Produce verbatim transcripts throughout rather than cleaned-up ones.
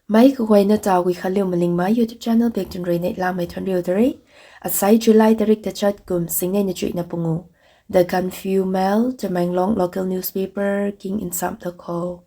Mei kaguayna taw gui khaliu malingmei YouTube channel bak tun rui neihlamei thuanriu ta re. Asai July tarik tachat kum singnei na chuihna pungu. The Gaanphiu Mail, Tamenglong local newspaper king nsam ta khou.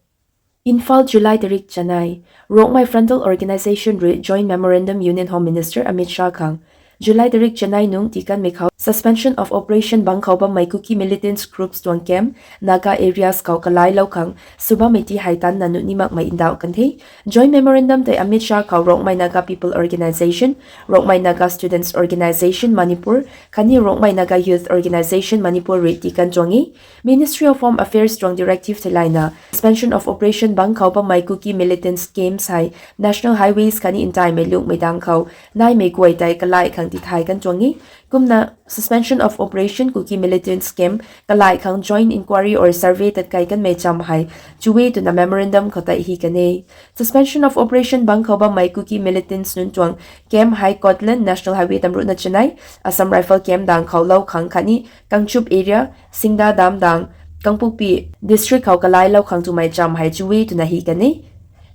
Imphal, July tarik chanei. Rongmei Frontal Organisation rui Joint Memorandum Union Home Minister Amit Shah khang July tarik chanei nung tikanmei khou Suspension of Operation bang khou bammei Kuki militants groups tuang camp, Naga areas khou kalailou khang sw bammei ti hei tanna nuh ni makmei ndauh kan the. Joint Memorandum tei Amit Shah khou Rongmei Naga People Organisation, Rongmei Naga Students Organisation Manipur khatni Rongmei Naga Youth Organisation Manipur rui tikan tuang e. Ministry of Home Affairs tuang directive theilayna Suspension of Operation bang khou bammei Kuki militants camps hei National Highways khatni ntaimei lungmei dang khou naimei guay tei kalai khang tithay kan tuang e. Kumna Suspension of Operation Kuki militants camp kalai khang joint inquiry or survey tatkai kanmei cham hei chu e twna memorandum khou tei hi kan e. Suspension of Operation bang khou bammei Kuki militants nunc tuang camp hei Kotland National Highway tamruhna chanei, Assam Rifle camp dang khou lou khang khatni Kangchup area, Singda Dam dang, Kangpokpi district khou kalailou khang twmei cham hei chu e twna hi kan e.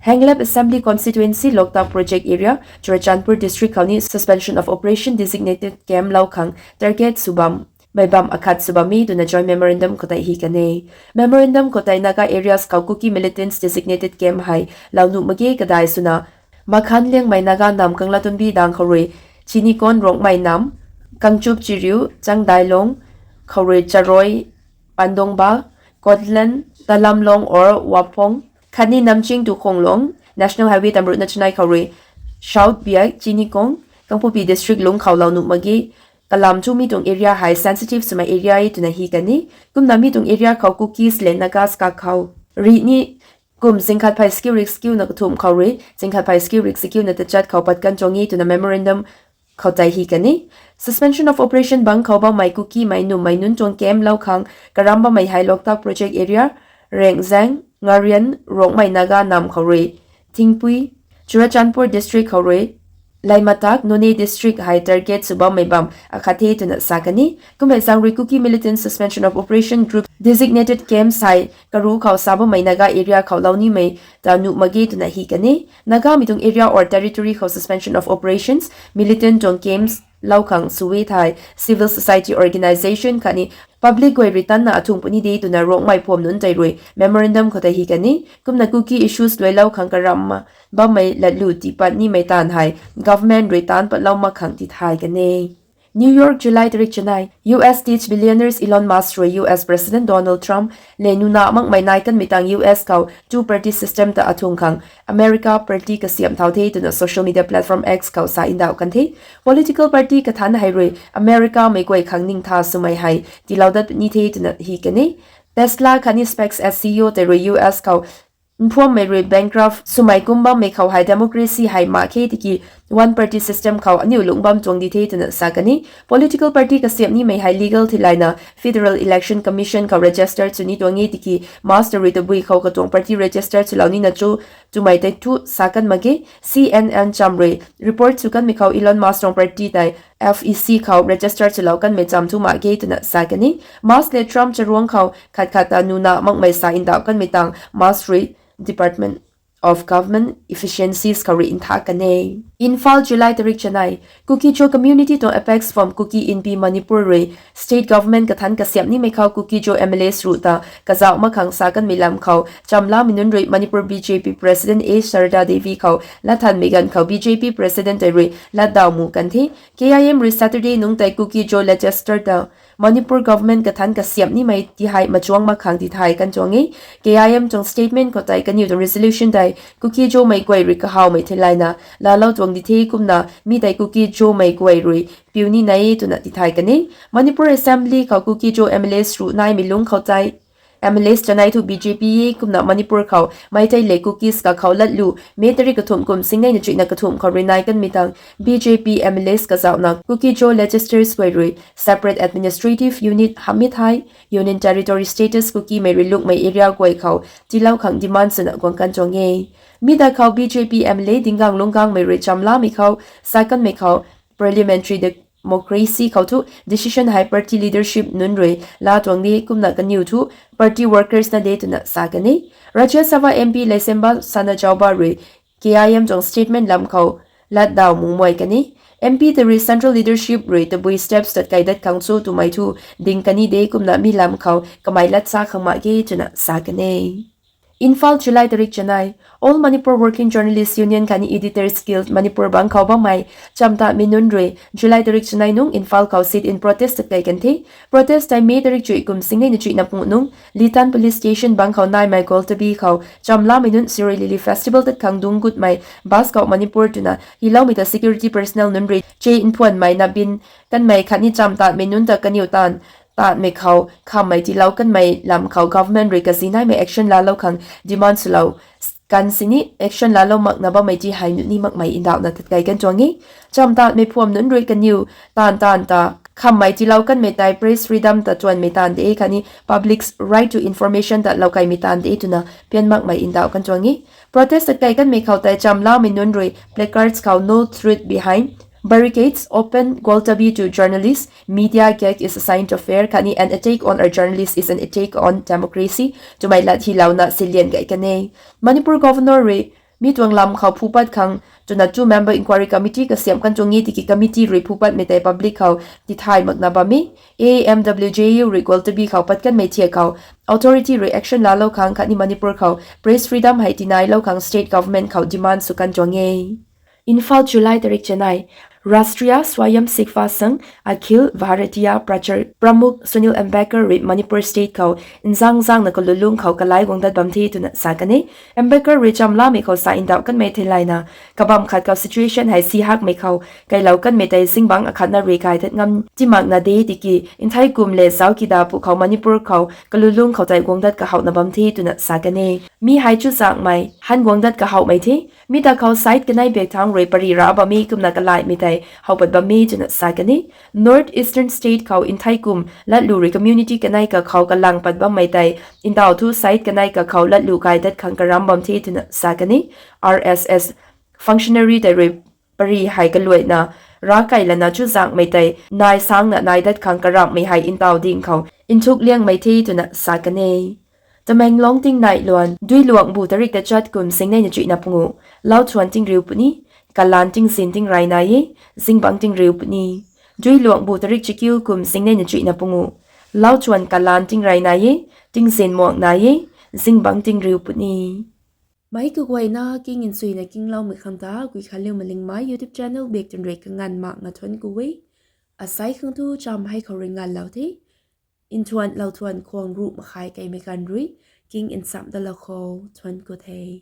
Henglep Assembly Constituency, Loktak Project area, Churachandpur district khou ni Suspension of Operation designated camp lou khang target sw bammei bam akhat sw bam e twna joint memorandum khou tei hi kan e. Memorandum khou tei Naga areas khou Kuki militants designated camp hei lou nuh mak ge kadai swna Makhan Liangmei Naga Nam Kanglattumbi dang khou rui Chinikon Rongmei Nam, Kangchup Chiriu, Changdailong khou rui Charoi, Pandongba, Kotland, Talamlong or Waphong khatni Namching to Khonglong National Highway tamruhna chanei khou rui South Biak, Chinikon, Kangpokpi district lung khou lou nuh mak ge. Kalam thu mi tuang area hei sensitive swmei area e twna hi kan e. Kumna mi tuang area khou Kukis le Nagas kakhou rih ni kum zingkhat phey skiu rik skiuna kathumh khou rui zingkhat phey skiu rik skiuna tachat khou pat kan tuang e twna memorandum khou tei hi kan e. Suspension of Operation bang khou bammei Kukimei nummei nunc tuang camp lou khang karam bammei hei Loktak Project area, Rengzang, Ngarian, Rongmei Naga Nam khou rui Thingpui, Churachandpur district khou rui Leimatak, Noney district hei target sw bammei bam akhat the twna sa kan e. Kummei zaeng rui Kuki militant Suspension of Operation group designated camps hei karu khou sa bammei Naga area khou lou nimei ta nuh mak ge twna hi kan e. Nagamei tuang area or territory khou Suspension of Operations, militant tuang camps lou khang sw e thei civil society organisation khatni public guay rui tanna athung puni de twna Rongmei pham nunc tei rui memorandum khou tei hi kan e. Kumna Kuki issues luailou khang karam bammei latlu tiipat nimei taanv hei government rui taanc patlou mak khang tithay kan e. New York, July tarik chanei. U S tech billionaires Elon Musk rui U S President Donald Trump le nuna makmei nai kanmei tang U S khou two party system ta athung khang America party kasiamh thau the twna social media platform X khou sa ndauh kan the. Political party kathanc hei rui Americamei guay khang ningtha swmei hei tiilou dat ni the twna hi kan e. Tesla khatni SpaceX C E O tei rui U S khou nphuammei rui bankrupt swmei kum bammei khou hei democracy hei mak khe tiki one party system khou aniu lungc bam tuang di the twna sa kan e. Political party kasiamh nimei hei legal theilayna Federal Election Commission khou register sw ni tuang e tiki Musk rui tabui khou katuang party register swlou nina cho twmei tei thu sa kan mak ge. C N N cham rui report sw kanmei khou Elon Musk tuang party tei F E C khou register swlou kanmei cham thu mak ge twna sa kan e. Musk le Trump charuang khou khat khat ta nuna makmei sa ndauh kanmei tang Musk rui Department of Government Efficiencies khou rui ntha kan e. Imphal, July tarik chanei. Kuki-Zo community tuang apex form Kuki Inpi Manipur rui state government kathanc kasiamh nimei khou Kuki-Zo M L As ruh ta kazauh mak khang sa kanmei lam khou chamlamei nunc rui Manipur B J P President A Sharda Devi khou latthanmei ganv khou B J P President tei rui latdaw mu kan the. K I M rui Saturday nungc tei Kuki-Zo legislature ta Manipur government kathanc kasiamh nimei ti hei machuang mak khang tithay kan tuang e. K I M tuang statement khou tei kaniw tuang resolution tei Kuki-Zomei guay rui kahawmei theilayna laalou tuang di the kumna mi tei Kuki-Zomei guay rui piu ni nai e twna tithay kan e. Manipur Assembly khou Kuki-Zo M L As ruh naimei lungc khou tei M L As chanei thu B J P e kumna Manipur khou Meitei le Kukis kakhou latlu May tarik kathumh kum singnei na chuihna kathumh khou rui nai kanmei tang B J P M L As kazauhna Kuki-Zo legislators guay rui separate administrative unit hamh e thei Union Territory status Kukimei rui lungmei area guay khou tiilou khang demand swna guang kan tuang e. Mi da khou B J P M L A Dingang Lungangmei rui chamlamei khou sa kanmei khou parliamentary democracy khou thu decision hei party leadership nunc rui laa tuang de kumna kaniw thu party workers na de twna sa kan e. Rajya Sabha M P Leishemba Sanajaoba rui K I M tuang statement lam khou latdaw mungmei kan e. M P tei rui central leadership rui tabui steps tat kai dat khang cho twmei thu ding kan e de, kumna mi lam khou kamei lat sa khang mak ge twna sa kan e. Imphal, July tarik chanei. All Manipur Working Journalists Union khatni Editors Guild Manipur bang khou bammei chamtatmei nunc rui July tarik chanei nung Imphal khou sit-in protest tat kai kan the. Protest tei May tarik chuih kum singnei na chuihna pungu nung Litan Police Station bang khou naimei Gwaltabi khou chamlamei nunc Shirui Lily Festival tat khang dungc gutmei bus khou Manipur twna hyloumei ta security personnel nunc rui che mphuanmei nabin kanmei khatni chamtatmei nunc ta kaniw taanv tatmei khou khammei tiilou kanmei lam khou government rui kazi naimei action laalou khang demand swlou kan sini action laalou makna bammei ti hei nuh ni makmei ndauhna tat kai kan tuang e. Chamtatmei phuam nunc rui kaniw taanv taanv ta khammei tiilou kanmei tei press freedom ta tuanmei taanv de khatni public's right to information ta lou kaimei taanv de twna pian makmei ndauh kan tuang e. Protest tat kai kanmei khou tei chamlamei nunc rui placards khou No Truth Behind Barricades, Open Gwaltabi to Journalists, Media Gag is a Sign of Fear khatni An attack on our journalist is an attack on democracy twmei lat hylouna silian kai kan e. Manipur Governor rui mi tuang lam khou phupat khang twna two member inquiry committee kasiamh kan tuang e, tiki committee rui phupatmei tei public khou tithay makna bam e. A M W J U rui Gwaltabi khou pat kanmei thiak khou authority rui action laalou khang khatni Manipur khou press freedom hei tinailou khang state government khou demand sw kan tuang e. Imphal, July tarik chanei. Rashtriya Swayamsevak Sangh Akhil Bharatiya Prachar Pramukh Sunil Ambedkar rui Manipur state khou nzang zangna kalulung khou kalai guang dat bam the twna sa kan e. Ambedkar rui chamlamei khou sa ndauh kanmei theilayna kabam khat khou situation hei si hakmei khou kailou kanmei tei zingbangc akhatna rui kai dat ngam timakna de, tiki nthei kum le zauc kida pu khou Manipur khou kalulung khou tei guang dat kahouhna bam the twna sa kan e. Mi hei chuzaenghmei han guang dat kahouhmei the. Mi ta khou side kanei bek thangc rui pary ra bam e, kumna kalaimei tei how pat bam e twna sa kan e. North Eastern state khou nthei kum latlu rui community kanei kakhou kalang pat bammei tei ndauh thu side kanei kakhou latlu kai dat khang karam bam the twna sa kan e. R S S functionary tei rui pary hei kaluaina ra kai lana chuzaenghmei tei nai sangna nai dat khang karamhmei hei ndauh ding khou nthuk liangmei the twna sa kan e. Tamenglong tingnai luan, Duiluangbu tarik tachat kum singnei na chuihna pungu, Lauchuan tingriu puni, kalan tingzin tingrey nai e, zingbangc tingriu puni. Duiluangbu tarik chakiu kum singnei na chuihna pungu, Lauchuan kalan tingrey nai e, tingzin muang nai e, zingbangc tingriu puni. Meic kaguayna king nsuina kingloumei khang ta Guikhanliu Malingmei YouTube channel bak tun rui kanganv makna thuanc ku e. Asei khang thu cham hei khou rui nganvlou the. Nthuan lou thuan khwang ruh makhai keimei ganv rui king nchamh dalou khou thuanc ku the.